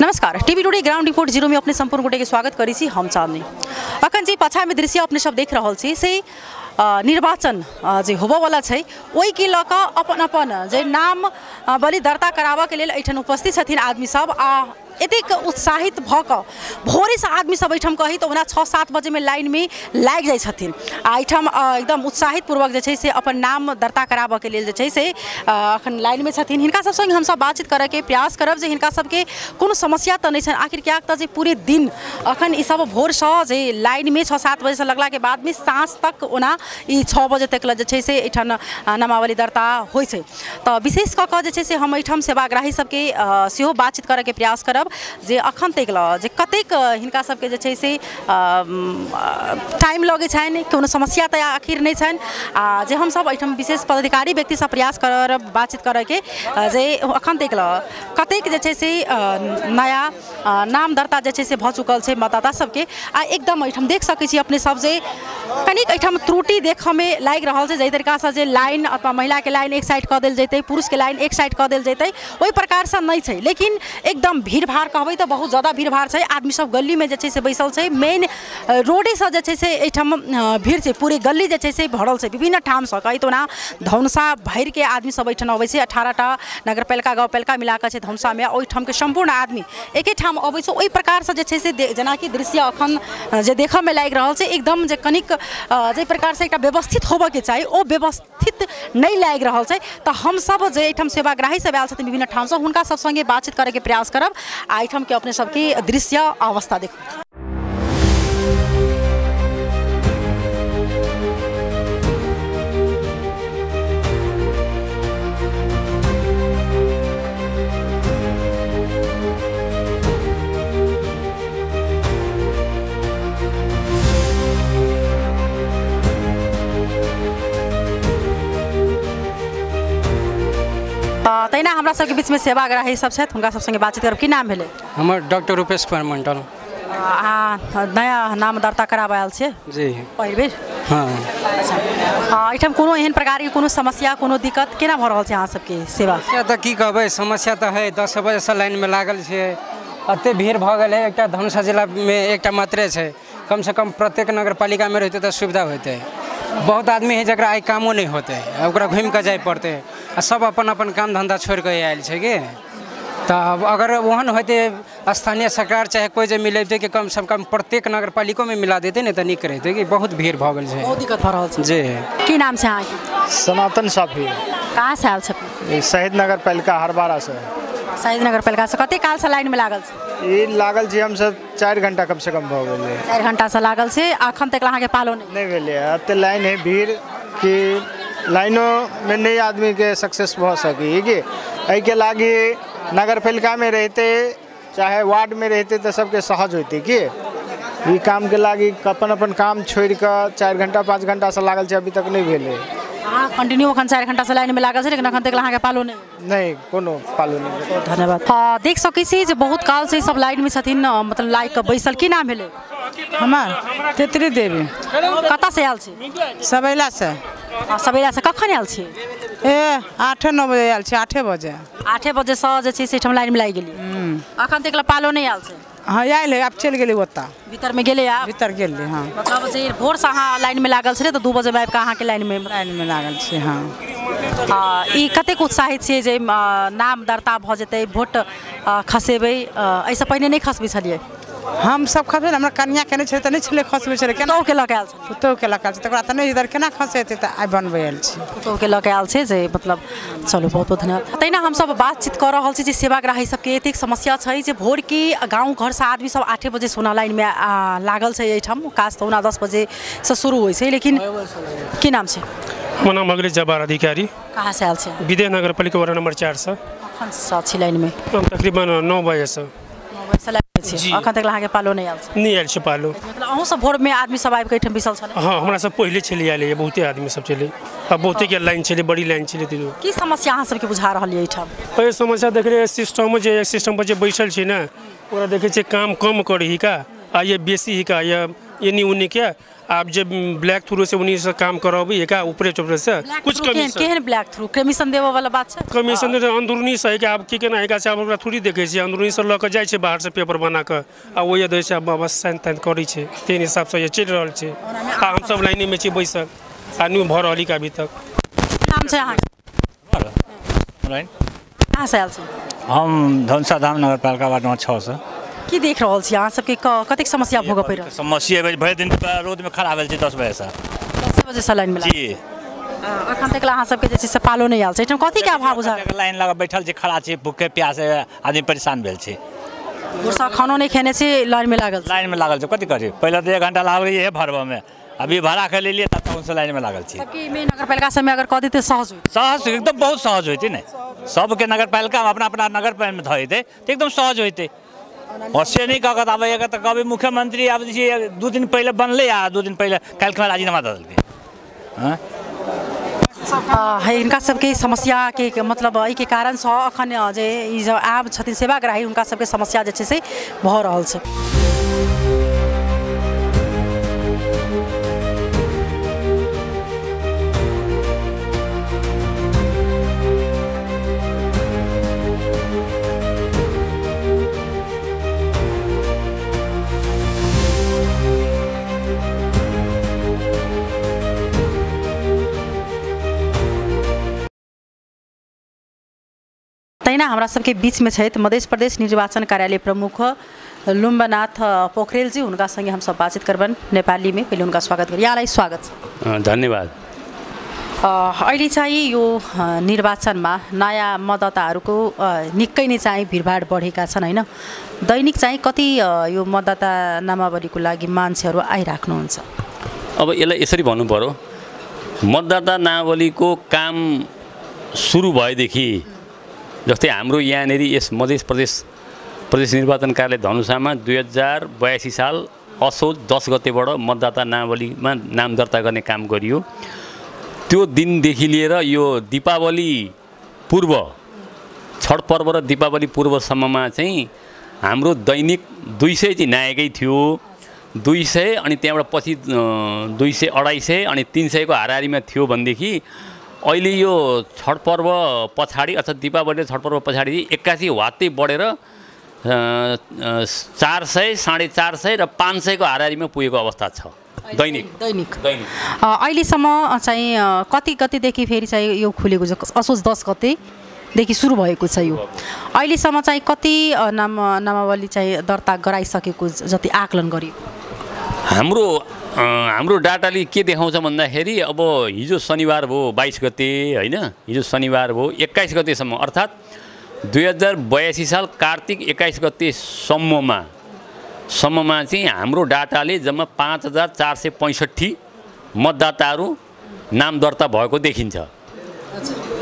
नमस्कार, TV today ground report zero में अपने संपूर्ण गोटे के स्वागत करै छी। हम चांदनी। अखन जे पाछा में दृश्य अपने सब देख रहल छी से निर्वाचन जे होबऽवला छै ओहिके लऽ कऽ अपन अपन जे नाम बलि दर्ता कराबऽके लेल एहिठाम उपस्थित छथिन आदमी सब। आ एतेक उत्साहित भऽ कऽ भोरेसँ आदमी सब एहिठाम कही तऽ ओना 6-7 बजेमे लाइनमे लागि जाइ छथिन आ एहिठाम एकदम उत्साहित पूर्वक जे छै से अपन नाम दर्ता कराबऽके लेल जे छै से अखन लाइनमे छथिन। हिनका सब संग हमसब बातचीत करऽके प्रयास करब जे हिनका सबके कोनो समस्या तऽ नहि छनि। आखिर किएक तऽ जे पूरे दिन अखन ई सब भोरसँ जे लाइनमे 6-7 बजेसँ लगलाके बादमे साँझ तक ओना ई 6 बजे तक जे छै से एहिठाम नामावली दर्ता होइ छै। तऽ विशेष कऽ कऽ जे छै से हम एहिठाम सेवाग्राही सबके सेहो बातचीत करऽके प्रयास करब जे अखन तक ल जे कतेक हिनका सबके जे छै से टाइम लगै छनि, कोनो समस्या तऽ आखिर नहि छनि। आ जे हमसब एहिठाम विशेष पदाधिकारी व्यक्तिसँ प्रयास करब बातचीत करऽके जे अखन तक ल कतेक जे छै से नया नाम दर्ता जे छै से भऽ चुकल छै मतदाता सबके। आ एकदम एहिठाम देख सकै छी अपने सब जे कनिक एहिठाम त्रुटि देखऽमे लागि रहल छै, जाहि तरीकासँ जे लाइन अथवा महिलाके लाइन एक साइड कऽ देल जेतै, पुरुषके लाइन एक साइड कऽ देल जेतै, ओहि प्रकारसँ नहि छै। लेकिन एकदम भीड़ भाड़ कहबै तऽ बहुत ज़्यादा भीड़ भाड़ छै। आदमी सब गलीमे जे छै से बैसल छै, मेन रोडेसँ जे छै से एहिठाम भीड़ छै, पूरे गली जे छै से भरल छै विभिन्न ठामसँ। कही तऽ ओना धनुषा भरिके आदमी सब एहिठाम अबै छै, 18टा नगरपालिका गाउँपालिका मिलाकऽ छै धनुषामे, ओहिठामके सम्पूर्ण आदमी एकेठाम अबै छै। ओहि प्रकारसँ जे छै से जेनाकि दृश्य अखन जे देखऽमे लागि रहल छै एकदम जे कनिक जाहि प्रकारसँ एकटा व्यवस्थित होबऽके चाही ओ व्यवस्थित नहि लागि रहल छै। तऽ हमसब जे एहिठाम सेवाग्राही सब आयल छथिन विभिन्न ठामसँ हुनका सब सङ्गे बातचीत करैके प्रयास करब आ एहिठाम के अपने सबके दृश्य अवस्था देखू। तहिना हमरा सबके बीचमे सेवाग्राही सब छथि, हुनका सब संगे बातचीत करब। की नाम भेलै? हमर डॉक्टर रूपेश कुमार मंडल। अहाँ नया नाम दर्ता कराबऽ आयल छियै? जी, पहिल बेर? हाँ। अच्छा, एहिठाम कोनो एहन प्रकारके कोनो समस्या कोनो दिक्कत केना भऽ रहल छै अहाँ सबके सेवा? समस्या तऽ की कहबै, समस्या तऽ है 10 बजेसँ लाइनमे लागल छियै, एते भीड़ भऽ गेल है। एकटा धनुषा जिलामे एकटा मात्रे छै, कमसँ कम प्रत्येक नगरपालिकामे रहितै तऽ सुविधा होइतै। बहुत आदमी है जकरा आइ कामो नहि होतै, ओकरा घुमि कऽ जाय पड़तै, आ सब अपन अपन काम धन्धा छोड़ि कऽ आयल छै कि। तऽ अगर ओहन होतै स्थानीय सरकार चाहे कोइ जे मिलेतै कि कमसँ कम प्रत्येक नगरपालिकोमे मिला देतै ने तऽ नीक रहितै कि। बहुत भीड़ भऽ गेल छै, बहुत दिक्कत भऽ रहल छै। जी। की नाम छै अहाँके? सनातन साफी। कहाँ से आयल छै? शहीद नगरपालिका हरबारासँ। शहीद नगरपालिकासँ। कतेक कालसँ लाइनमे लागल छै? ई लागल छी हमसब 4 घंटा कमसँ कम भऽ गेलै। 4 घंटासँ लागल छै, अखन तक अहाँके पालो नहि भेलै। एते लाइन है भीड़ कि लाइनोमे नहि आदमीके सक्सेस भऽ सकी कि। एहिके लागी नगरपालिकामे रहितै चाहे वार्डमे रहितै तऽ सबके सहज होइतै कि। ई कामके लागी अपन अपन काम छोड़ि कऽ 4 घंटा 5 घंटासँ लागल छै, अभी तक नहि भेलै। अहाँ कंटिन्यू अखन 4 घंटासँ लाइनमे लागल छै, लेकिन अखन तक अहाँके पालो नहि, कोनो पालो नहि। धन्यवाद। हाँ, देख सकै छी जे बहुत कालसँ सब लाइनमे छथिन, मतलब लागि कऽ बैसल। की नाम भेलै? हमर तेतरी देवी। कतऽसँ आयल छी? सबैलासँ। सबैलासँ। कखन आयल छी? ए 8-9 बजे आयल छी। 8 बजे। 8 बजेसँ जे छै से एहिठाम लाइनमे लागि गेलियै, अखन तक पालो नहि आयल छै? हाँ आयल है, आब चलि गेलै ओतऽ भीतरमे गेलै, आब भीतर गेलै। हाँ, मतलब जे भोरसँ अहाँ लाइनमे लागल छलै तऽ 2 बजेमे आबिकऽ अहाँके लाइनमे लागल छी। हाँ। ई कतेक उत्साहित छियै जे नाम दर्ता भऽ जेतै, वोट खसेबै? एहिसँ पहिने नहि खसबै छलियै? हम सब खसबै, हमरा कनिया केने छलै तऽ नहि छलै खसबै छलै। पुतोहुके लऽ कऽ आयल छलै? पुतोहुके लऽ कऽ आयल छै, तकरा तऽ नहि इधर केना खसेतै, तऽ आइ बनबै आयल छी। पुतोहुके लऽ कऽ आयल छै जे मतलब। चलू, बहुत बहुत धन्यवाद। तहिना हमसब बातचीत कऽ रहल छी जे सेवाग्राही सबके एतेक समस्या छै जे भोरके गाँव घरसँ आदमी सब 8 बजे सोना लाइनमे लागल छै एहिठाम। काज तऽ ओना 10 बजेसँ शुरू होइ छै, लेकिन की नाम छै? हमर नाम भऽ गेलै जवाहर अधिकारी। कहाँसँ आयल छै? विदेह नगरपालिका वार्ड नंबर 4सँ। कखनसँ छी लाइनमे? हम तकरीबन 9 बजेसँ। 9 बजेसँ लागल छी। अखन तक अहाँके पालो नहि आयल छै? नहि आयल छै पालो। मतलब अहूँ सब भोरमे आदमी सब आबि कऽ एहिठाम बैसल छलै? हाँ, हमरा सब पहिले छलै आयल, बहुते आदमी सब छलै, आ बहुते के लाइन छलै, बड़ी लाइन छलै। की समस्या अहाँ सबके बुझा रहल यऽ एहिठाम? एहि समस्या देखलियै सिस्टम जे सिस्टम पर जे बैसल छै ने, ओकरा देखै छियै काम कम करै हिका आ ये बेसी हिका, या एनी उन्नी के आप जे ब्लैक थ्रू से उन्हीं से काम करबै का ऊपरे चोपरे से कुछ कमीशन केहन ब्लैक थ्रू कमीशन देबऽ वाला बात छै। कमीशन अंदरूनी से है कि आब की केना है से आब ओकरा थोड़ी देखै छियै, अंदरूनी से लऽ कऽ जाइ छै बाहर से पेपर बना कऽ आ ओहे दै छै, बस साइन ताइन करै छै, तेहन हिसाबसँ ये चलि रहल छै। आ हमसब लाइनेमे छी बैसल आ नहि भऽ रहल अभी तक। नाम छै अहाँके? कहाँ से आयल छी? हम धनुषा धाम नगरपालिका वार्ड नंबर 6 से। की देख रहल छी अहाँ सबके कतेक समस्या भोगऽ पड़ि रहल? समस्या भरि दिन रोडमे खड़ा भेल छी 10 बजेसँ। 10 बजेसँ लाइनमे जी। अखन तक अहाँ सबके जे छै से पालो नहि आयल छै, एहिठाम कथीके अभाव बुझा? लाइन लगा बैठल छी, खड़ा छी, भूखे प्यासे आदमी परेशान भेल छी, भोरसँ खानो नहि खेने छी, लाइनमे लागल। लाइनमे लागल छै, कथी करी? पहिले तऽ 1 घंटा लागल रहियै भरबऽमे, अभी भाड़ा के लेलियै तब तक लाइनमे लागल छी। सबके मेन नगरपालिका सबमे अगर कऽ देतै सहज होइत? सहज एकदम बहुत सहज होइतै ने, सबके नगरपालिकामे अपना अपना नगरमे धऽ देतै तऽ एकदम सहज होइतै। और से नहीं कह आबै तऽ कभी मुख्यमंत्री आब जे 2 दिन पहिले बनलै आ 2 दिन पहिले काल्हि खना राजीनामा दऽ देलकै। हिनका सबके समस्याके मतलब एहिके कारणसँ अखन जे ई सब आब छथिन सेवाग्राही हुनका सबके समस्या जे छै से भऽ रहल छै। तहिना हमरा सबके बीचमे छथि मध्य प्रदेश निर्वाचन कार्यालय प्रमुख लुम्बनाथ पोखरेल जी, हुनका संगे हम सब बातचीत करबनि नेपालीमे। पहिले हुनका स्वागत करी। यहाँलाई स्वागत छ। धन्यवाद। अहिले चाहिँ यो निर्वाचनमा नयाँ मतदाताहरूको निकै नै चाहिँ भिडभाड बढेका छन् होइन, दैनिक चाहिँ कति यो मतदाता नामावलीको लागि मान्छेहरू आइराख्नुहुन्छ? अब यसलाई यसरी भन्नु पर्यो, मतदाता नामावलीको काम सुरु भएदेखि जस्तै हाम्रो यहाँनिर यस मध्य प्रदेश निर्वाचन कार्यालय धनुषामा 2082 साल असोज 10 गतेबाट मतदाता नामावलीमा नाम दर्ता गर्ने काम गरियो। त्यो दिनदेखि लिएर यो दीपावली पूर्व, छठ पर्व र दीपावली पूर्वसम्ममा चाहिँ हाम्रो दैनिक 200 चाहिँ नायकै थियो, 200 अनि त्यहाँबाट पछि 200, 250 अनि 300को हाराहारीमा थियो भनेदेखि अहिले यो छठ पर्व पछाडि अर्थात् दीपावली र छठ पर्व पछाडि 81 वात्तै बढेर 400, 450 र 500को हाराहारीमा पुगेको अवस्था छ दैनिक। दैनिक दैनिक अहिलेसम्म चाहिँ कति गतेदेखि फेरि चाहिँ यो खुलेको छ? असोज 10 गतेदेखि सुरु भएको छ यो। अहिलेसम्म चाहिँ कति नामावली चाहिँ दर्ता गराइसकेको जति आकलन गरियो? हाम्रो हाम्रो डाटाले के देखाउँछ भन्दाखेरि अब हिजो शनिबार भयो 22 गते होइन, हिजो शनिबार भयो 21 गतेसम्म अर्थात् 2082 साल कार्तिक 21 गतेसम्ममा चाहिँ हाम्रो डाटाले जम्मा 5465 मतदाताहरू नाम दर्ता भएको देखिन्छ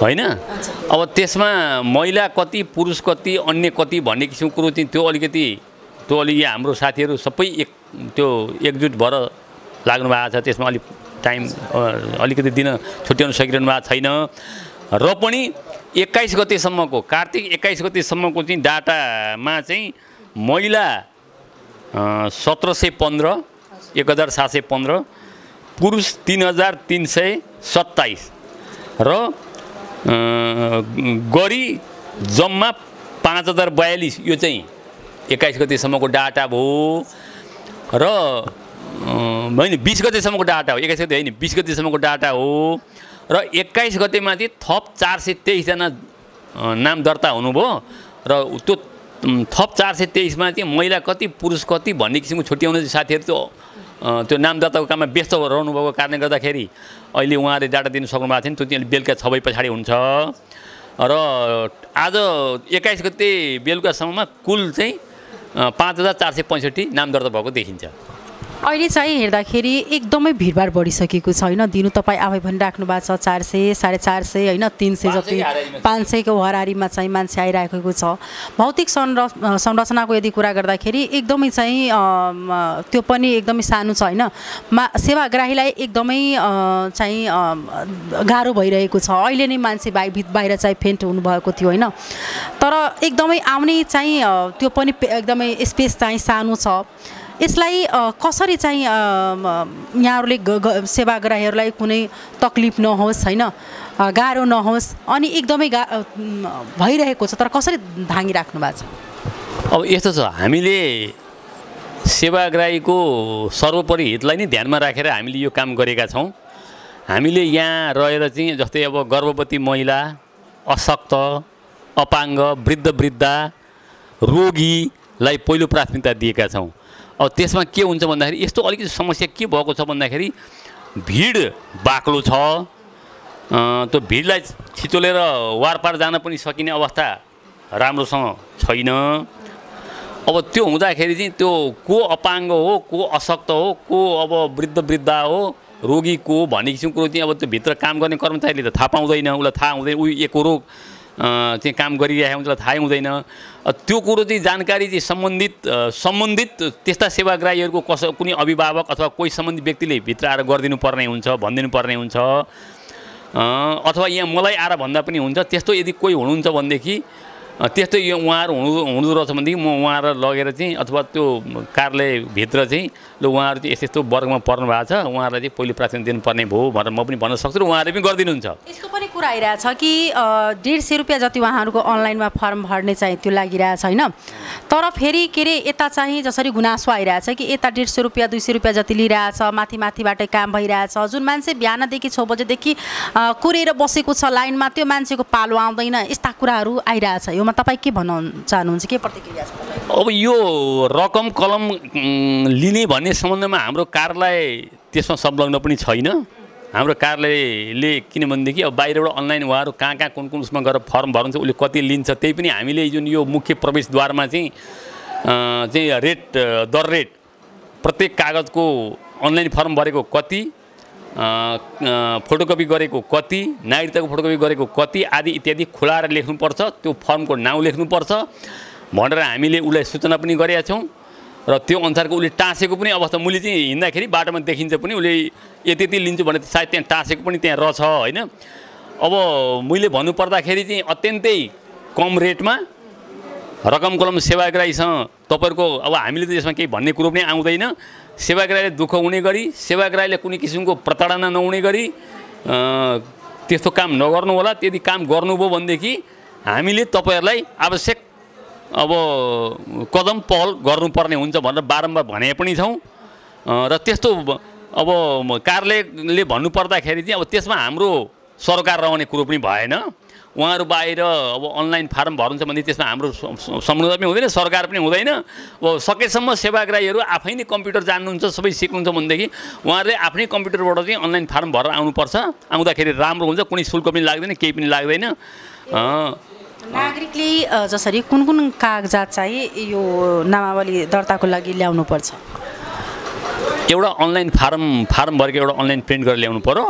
होइन। अब त्यसमा महिला कति, पुरुष कति, अन्य कति भन्ने किसिमको कुरो चाहिँ त्यो अलिकति त्यो अलि हाम्रो साथीहरू सबै एक त्यो एकजुट भएर लाग्नु भएको छ, त्यसमा अलिक टाइम अलिकति दिन छुट्याउन सकिरहनु भएको छैन। र पनि 21 गतेसम्मको कार्तिक 21 गतेसम्मको चाहिँ डाटामा चाहिँ महिला 1715 1715, पुरुष 3327 र गरी जम्मा 5042, यो चाहिँ 21 गतेसम्मको डाटा भयो। र होइन 20 गतेसम्मको डाटा हो, 21 गते होइन 20 गतेसम्मको डाटा हो। र 21 गतेमा चाहिँ थप 423 जना नाम दर्ता हुनुभयो र त्यो थप 423मा चाहिँ महिला कति, पुरुष कति भन्ने किसिमको छुट्याउने साथीहरू त्यो त्यो नाम दर्ताको काममा व्यस्त रहनुभएको कारणले गर्दाखेरि अहिले उहाँहरूले डाटा दिनु सक्नु भएको छैन। त्यो चाहिँ बेलुका 6 बजी पछाडि हुन्छ। र आज 21 गते बेलुकासम्ममा कुल चाहिँ 5465 नाम दर्ता भएको देखिन्छ। अहिले चाहिँ हेर्दाखेरि एकदमै भिडभाड बढिसकेको छ होइन। दिनु तपाईँ आफै भनिराख्नु भएको छ 400, 450 होइन 300 जति 500को हाराहारीमा चाहिँ मान्छे आइराखेको छ। भौतिक संरचनाको यदि कुरा गर्दाखेरि एकदमै चाहिँ त्यो पनि एकदमै सानो छ होइन। सेवाग्राहीलाई एकदमै चाहिँ गाह्रो भइरहेको छ। अहिले नै मान्छे बाहिर चाहिँ फेन्ट हुनुभएको थियो होइन, तर एकदमै आउने चाहिँ त्यो पनि एकदमै स्पेस चाहिँ सानो छ। यसलाई कसरी चाहिँ यहाँहरूले सेवाग्राहीहरूलाई कुनै तकलिफ नहोस् हैन, गाह्रो नहोस् अनि एकदमै भइरहेको छ, तर कसरी धाँगिराख्नु भएको छ? अब यस्तो छ, हामीले सेवाग्राहीको सर्वोपरि हितलाई नै ध्यानमा राखेर हामीले यो काम गरेका छौँ। हामीले यहाँ रहेर चाहिँ जस्तै अब गर्भवती महिला, अशक्त, अपाङ्ग, वृद्ध वृद्धा, रोगीलाई पहिलो प्राथमिकता दिएका छौँ। अब त्यसमा के हुन्छ भन्दाखेरि यस्तो अलिकति समस्या के भएको छ भन्दाखेरि भिड बाक्लो छ, त्यो भिडलाई छिचोलेर वारपार जान पनि सकिने अवस्था राम्रोसँग छैन। अब त्यो हुँदाखेरि चाहिँ त्यो को अपाङ्ग हो, को अशक्त हो, को अब वृद्ध वृद्धा हो, रोगी को भन्ने किसिमको कुरो चाहिँ अब त्यो भित्र काम गर्ने कर्मचारीले त थाहा पाउँदैन, उसलाई थाहा हुँदैन, ऊ एकरो चाहिँ काम गरिरहेको हुन्छ, थाहै हुँदैन। त्यो कुरो चाहिँ जानकारी चाहिँ सम्बन्धित त्यस्ता सेवाग्राहीहरूको कसो कुनै अभिभावक अथवा कोही सम्बन्धित व्यक्तिले भित्र आएर गरिदिनु पर्ने हुन्छ, भनिदिनु पर्ने हुन्छ, अथवा यहाँ मलाई आएर भन्दा पनि हुन्छ। त्यस्तो यदि कोही हुनुहुन्छ भनेदेखि त्यस्तो यो उहाँहरू हुँदो रहेछ भनेदेखि म उहाँहरूलाई लगेर चाहिँ अथवा त्यो कार्यालयभित्र चाहिँ ल उहाँहरू चाहिँ यस्तो यस्तो वर्गमा पर्नु भएको छ, उहाँहरूलाई चाहिँ पहिलो प्राथमिकता दिनुपर्ने भयो भनेर म पनि भन्न सक्छु र उहाँहरूले पनि गरिदिनुहुन्छ। यस्तो पनि कुरा आइरहेछ कि 150 रुपियाँ जति उहाँहरूको अनलाइनमा फर्म भर्ने चाहिँ त्यो लागिरहेछ होइन, तर फेरि के अरे यता चाहिँ जसरी गुनासो आइरहेछ कि यता 150 रुपियाँ 200 रुपियाँ जति लिइरहेछ, माथि माथिबाटै काम भइरहेछ। जुन मान्छे बिहानदेखि 6 बजेदेखि कुरेर बसेको छ लाइनमा, त्यो मान्छेको पालो आउँदैन, यस्ता कुराहरू आइरहेछ। योमा तपाईँ के भन्न चाहनुहुन्छ, के प्रतिक्रिया छ? अब यो रकम कलम लिने भन्ने सम्बन्धमा हाम्रो कार्यालय त्यसमा संलग्न पनि छैन। हाम्रो कार्यालयले किनभनेदेखि अब बाहिरबाट अनलाइन उहाँहरू कहाँ कहाँ कुन कुन उसमा गएर फर्म भर्नुहुन्छ, उसले कति लिन्छ त्यही पनि हामीले जुन यो मुख्य प्रवेशद्वारमा चाहिँ चाहिँ रेट दर रेट प्रत्येक कागजको अनलाइन फर्म भरेको कति, फोटोकपी गरेको कति, नागरिकताको फोटोकपी गरेको कति आदि इत्यादि खुलाएर लेख्नुपर्छ, त्यो फर्मको नाउँ लेख्नुपर्छ भनेर हामीले उसलाई सूचना पनि गरेका छौँ। र त्यो अनुसारको उसले टाँसेको पनि अवस्था मैले चाहिँ हिँड्दाखेरि बाटोमा देखिन्छ पनि, उसले यति यति लिन्छु भने सायद त्यहाँ टाँसेको पनि त्यहाँ रहेछ होइन। अब मैले भन्नुपर्दाखेरि चाहिँ अत्यन्तै कम रेटमा रकम कलम सेवाग्राहीसँग तपाईँहरूको अब हामीले त यसमा केही भन्ने कुरो पनि आउँदैन। सेवाग्राहीले दुःख हुने गरी, सेवाग्राहीले कुनै किसिमको प्रताडना नहुने गरी त्यस्तो काम नगर्नु होला। त्यदि काम गर्नुभयो भनेदेखि हामीले तपाईँहरूलाई आवश्यक अब कदम पहल गर्नुपर्ने हुन्छ भनेर बारम्बार भने पनि छौँ। र त्यस्तो अब कार्यालयले भन्नुपर्दाखेरि चाहिँ अब त्यसमा हाम्रो सरकार रहने कुरो पनि भएन। उहाँहरू बाहिर अब अनलाइन फारम भर्नुहुन्छ भने त्यसमा हाम्रो सम्बन्ध पनि हुँदैन, सरकार पनि हुँदैन। अब सकेसम्म सेवाग्राहीहरू आफै नै कम्प्युटर जान्नुहुन्छ, सबै सिक्नुहुन्छ भनेदेखि उहाँहरूले आफ्नै कम्प्युटरबाट चाहिँ अनलाइन फारम भरेर आउनुपर्छ। आउँदाखेरि राम्रो हुन्छ, कुनै शुल्क पनि लाग्दैन, केही पनि लाग्दैन। नागरिकले जसरी कुन कुन कागजात चाहिँ यो नामावली दर्ताको लागि ल्याउनुपर्छ? एउटा अनलाइन फारम भरेको एउटा अनलाइन प्रिन्ट गरेर ल्याउनु पर्यो,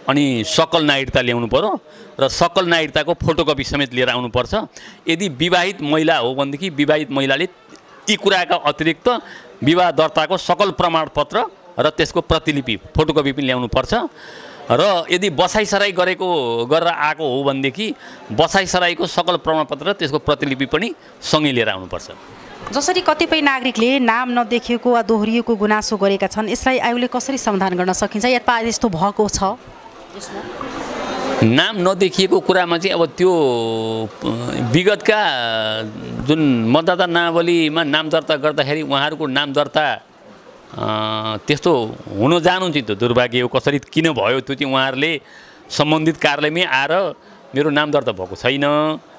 अनि सकल नागरिकता ल्याउनु पर्यो र सकल नागरिकताको फोटोकपी समेत लिएर आउनुपर्छ। यदि विवाहित महिला हो भनेदेखि विवाहित महिलाले यी कुराका अतिरिक्त विवाह दर्ताको सकल प्रमाणपत्र र त्यसको प्रतिलिपि फोटोकपी पनि ल्याउनुपर्छ। र यदि बसाइसराई गरेर आएको हो भनेदेखि बसाइसराईको सकल प्रमाणपत्र र त्यसको प्रतिलिपि पनि सँगै लिएर आउनुपर्छ। जसरी कतिपय नागरिकले नाम नदेखिएको वा दोहोरिएको गुनासो गरेका छन्, यसलाई आयोगले कसरी समाधान गर्न सकिन्छ? यता यस्तो भएको छ नाम नदेखिएको कुरामा चाहिँ अब त्यो विगतका जुन मतदाता नामावलीमा नाम दर्ता गर्दाखेरि उहाँहरूको नाम दर्ता त्यस्तो हुन जानु चाहिँ त्यो दुर्भाग्य हो। कसरी किन भयो त्यो चाहिँ उहाँहरूले सम्बन्धित कार्यालयमै आएर मेरो नाम दर्ता भएको छैन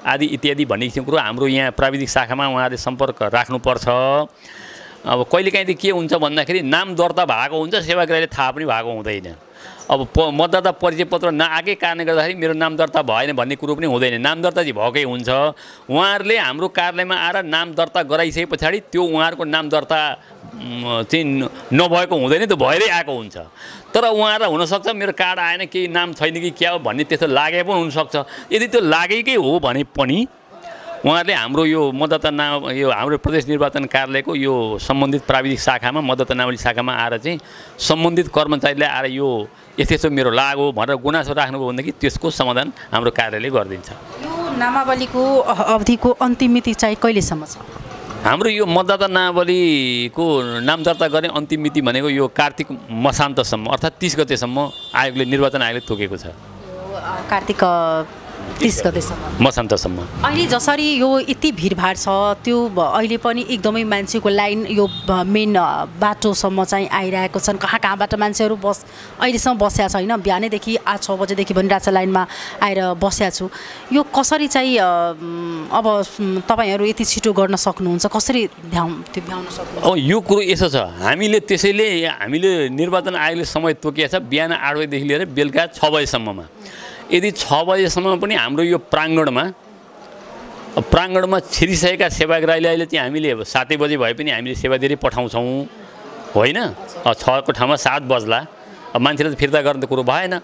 आदि इत्यादि भन्ने किसिमको कुरो हाम्रो यहाँ प्राविधिक शाखामा उहाँहरूले सम्पर्क राख्नुपर्छ। अब कहिलेकाहीँ चाहिँ के हुन्छ भन्दाखेरि नाम दर्ता भएको हुन्छ, सेवाग्राहीले थाहा पनि भएको हुँदैन। अब मतदाता परिचय पत्र नआएकै कारणले गर्दाखेरि मेरो नाम दर्ता भएन भन्ने कुरो पनि हुँदैन, नाम दर्ता चाहिँ भएकै हुन्छ। उहाँहरूले हाम्रो कार्यालयमा आएर नाम दर्ता गराइसके पछाडि त्यो उहाँहरूको नाम दर्ता चाहिँ नभएको हुँदैन, त्यो भएरै आएको हुन्छ। तर उहाँहरूलाई हुनसक्छ मेरो कार्ड आएन, केही नाम छैन कि क्या हो भन्ने त्यस्तो लागे पनि हुनसक्छ। यदि त्यो लागेकै हो भने पनि उहाँहरूले हाम्रो यो मतदाता नाम यो हाम्रो प्रदेश निर्वाचन कार्यालयको यो सम्बन्धित प्राविधिक शाखामा मतदाता नामावली शाखामा आएर चाहिँ सम्बन्धित कर्मचारीले आएर यो यस्तो यस्तो मेरो लागो भनेर गुनासो राख्नुभयो भनेदेखि त्यसको समाधान हाम्रो कार्यालयले गरिदिन्छ। यो नामावलीको अवधिको अन्तिम मिति चाहिँ कहिलेसम्म छ? हाम्रो यो मतदाता नामावलीको नाम दर्ता गर्ने अन्तिम मिति भनेको यो कार्तिक मसान्तसम्म अर्थात् 30 गतेसम्म आयोगले, निर्वाचन आयोगले तोकेको छ। कार्तिक 30 गतेसम्म मसान्तसम्म। अहिले जसरी यो यति भिडभाड छ त्यो अहिले पनि एकदमै मान्छेको लाइन यो मेन बाटोसम्म चाहिँ आइरहेको छन्। कहाँ कहाँबाट मान्छेहरू अहिलेसम्म बसेको छ होइन, बिहानैदेखि 8-6 बजेदेखि भनिरहेको छ लाइनमा आएर बसेको छु। यो कसरी चाहिँ अब तपाईँहरू यति छिटो गर्न सक्नुहुन्छ, कसरी त्यो भ्याउन सक्नुहुन्छ? अब यो कुरो यसो छ, हामीले त्यसैले हामीले निर्वाचन आयोगले समय तोकिएको छ बिहान 8 बजेदेखि लिएर बेलुका 6 बजेसम्ममा। यदि 6 बजेसम्म पनि हाम्रो यो प्राङ्गणमा छिरिसकेका सेवाग्राहीलाई चाहिँ हामीले अब 7 बजे भए पनि हामीले सेवा दिएर पठाउँछौँ होइन। 6को ठाउँमा 7 बज्ला, अब मान्छेले त फिर्ता गर्ने त कुरो भएन,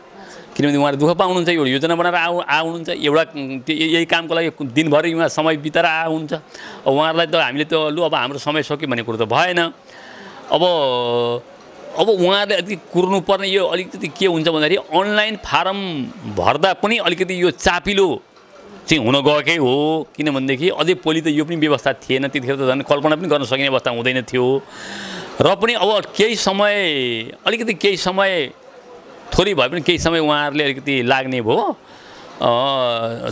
किनभने उहाँहरू दुःख पाउनुहुन्छ, एउटा योजना बनाएर आउनुहुन्छ, एउटा यही कामको लागि दिनभरि उहाँ समय बिताएर आउनुहुन्छ। अब उहाँहरूलाई त हामीले त लु अब हाम्रो समय सक्यो भन्ने कुरो त भएन। अब उहाँहरूले अलिकति कुर्नुपर्ने यो अलिकति के हुन्छ भन्दाखेरि अनलाइन फारम भर्दा पनि अलिकति यो चापिलो चाहिँ हुन गएकै हो। किनभनेदेखि अझै पहिले त यो पनि व्यवस्था थिएन, त्यतिखेर त झन् कल्पना पनि गर्न सकिने अवस्था हुँदैन थियो। र पनि अब केही समय अलिकति केही समय थोरै भए पनि केही समय उहाँहरूले अलिकति लाग्ने भयो।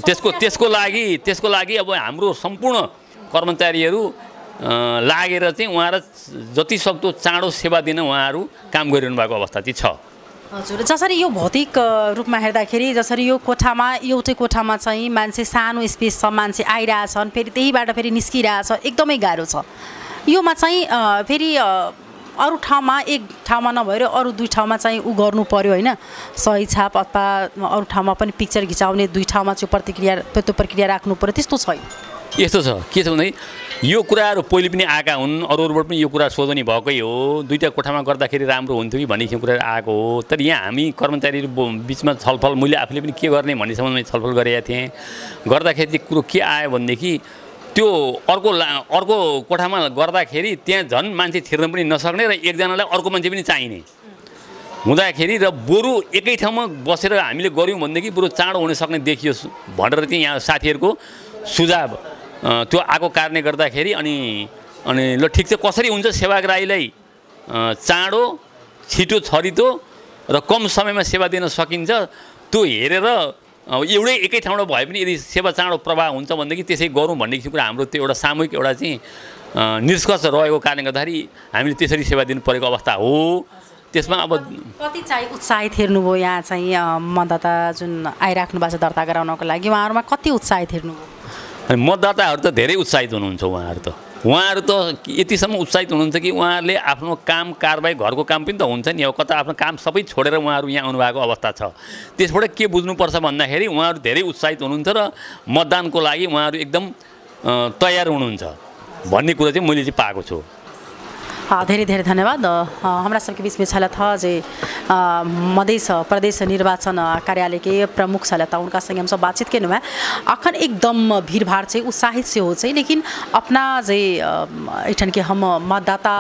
त्यसको लागि अब हाम्रो सम्पूर्ण कर्मचारीहरू लागेर चाहिँ उहाँहरू जति सक्दो चाँडो सेवा दिन उहाँहरू काम गरिरहनु भएको अवस्था चाहिँ छ। हजुर, जसरी यो भौतिक रूपमा हेर्दाखेरि जसरी यो कोठामा एउटै कोठामा चाहिँ मान्छे सानो स्पेस छ, मान्छे आइरहेछन्, फेरि त्यहीबाट फेरि निस्किरहेछ, एकदमै गाह्रो छ। योमा चाहिँ फेरि अरू ठाउँमा एक ठाउँमा नभएर अरू 2 ठाउँमा चाहिँ उ गर्नु पर्यो होइन, सही छाप अथवा अरू ठाउँमा पनि पिक्चर घिचाउने 2 ठाउँमा चाहिँ प्रतिक्रिया त्यो प्रक्रिया राख्नु पर्यो, त्यस्तो छैन। यस्तो छ, के छ भन्दाखेरि यो कुराहरू पहिले पनि आएका हुन्, अरू अरूबाट पनि यो कुरा सोधनी भएकै हो। 2टा कोठामा गर्दाखेरि राम्रो हुन्थ्यो कि भन्ने कुराहरू आएको हो। तर यहाँ हामी कर्मचारीहरू बिचमा छलफल, मैले आफूले पनि के गर्ने भन्ने सम्बन्धमा छलफल गरेका थिएँ। गर्दाखेरि चाहिँ कुरो के आयो भनेदेखि त्यो अर्को कोठामा गर्दाखेरि त्यहाँ झन् मान्छे छिर्न पनि नसक्ने र एकजनालाई अर्को मान्छे पनि चाहिने हुँदाखेरि र बरु एकै ठाउँमा बसेर हामीले गऱ्यौँ भनेदेखि बरु चाँडो हुन सक्ने देखियो भनेर चाहिँ यहाँ साथीहरूको सुझाव त्यो आएको कारणले गर्दाखेरि अनि अनि ल ठिक छ, कसरी हुन्छ सेवाग्राहीलाई चाँडो छिटो छरितो र कम समयमा सेवा दिन सकिन्छ त्यो हेरेर एउटै एकै ठाउँमा भए पनि यदि सेवा चाँडो प्रवाह हुन्छ भनेदेखि त्यसै गरौँ भन्ने किसिमको हाम्रो त्यो एउटा सामूहिक एउटा चाहिँ निष्कर्ष रहेको कारणले गर्दाखेरि हामीले त्यसरी सेवा दिनु परेको अवस्था हो। त्यसमा अब कति चाहिँ उत्साहित हेर्नुभयो यहाँ चाहिँ मतदाता जुन आइराख्नु भएको छ दर्ता गराउनको लागि, उहाँहरूमा कति उत्साहित हेर्नुभयो? अनि मतदाताहरू त धेरै उत्साहित हुनुहुन्छ। उहाँहरू त यतिसम्म उत्साहित हुनुहुन्छ कि उहाँहरूले आफ्नो काम कारबाही घरको काम पनि त हुन्छ नि, अब कता आफ्नो काम सबै छोडेर उहाँहरू यहाँ आउनुभएको अवस्था छ। त्यसबाट के बुझ्नुपर्छ भन्दाखेरि उहाँहरू धेरै उत्साहित हुनुहुन्छ र मतदानको लागि उहाँहरू एकदम तयार हुनुहुन्छ भन्ने कुरा चाहिँ मैले चाहिँ पाएको छु। धेरै धेरै धन्यवाद। हमरा सबके बीचमे छलथि हँ जे मधेस प्रदेश निर्वाचन कार्यालयके प्रमुख छलथि, उनका संगे हमसब बातचीत केलहुँ हेँ। अखन एकदम भीड़भाड़ छै, उत्साहित सेहो छै, लेकिन अपना जे एहिठामके हम मतदाता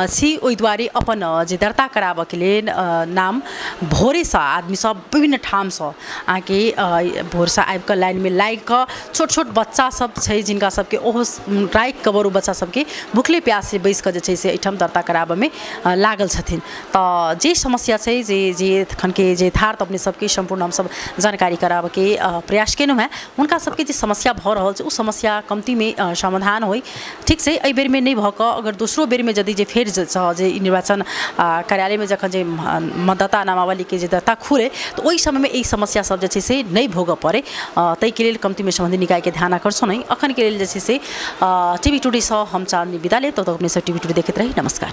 छी ओहि दुआरे अपन जे दर्ता कराबऽके लेल नाम भोरेसँ आदमी सब विभिन्न ठामसँ अहाँके भोरसँ आबिकऽ लाइनमे लागिकऽ छोट छोट बच्चा सब छै जिनका सबके ओहो राखिकऽ बरू बच्चा सबके भुखले प्यासे बैसिकऽ जे छै से एहिठाम दर्ता कराबऽमे लागल छथिन। तऽ जे समस्या छै जे जे एखनके जे यथार्थ अपने सबके सम्पूर्ण हमसब जानकारी कराबऽके प्रयास केलहुँ हेँ। हुनका सबके जे समस्या भऽ रहल छै ओ समस्या कम्तीमे समाधान होइ, ठीक छै एहि बेरमे नहि भऽ कऽ अगर दोसरो बेरमे यदि जे फेर जे निर्वाचन कार्यालयमे जखन जे मतदाता नामावलीके जे दर्ता खुले तऽ ओहि समयमे एहि समस्या सब जे छै से नहि भोगऽ पड़ै, ताहिके लेल कम्तीमे सम्बन्धित निकायके ध्यान आकर्षण है। अखनके लेल जे छै से टीवी टुडेसँ हम चाँदनी बिदा लेब, तब तक अपने सब टीवी टुडे देखैत रही। नमस्कार।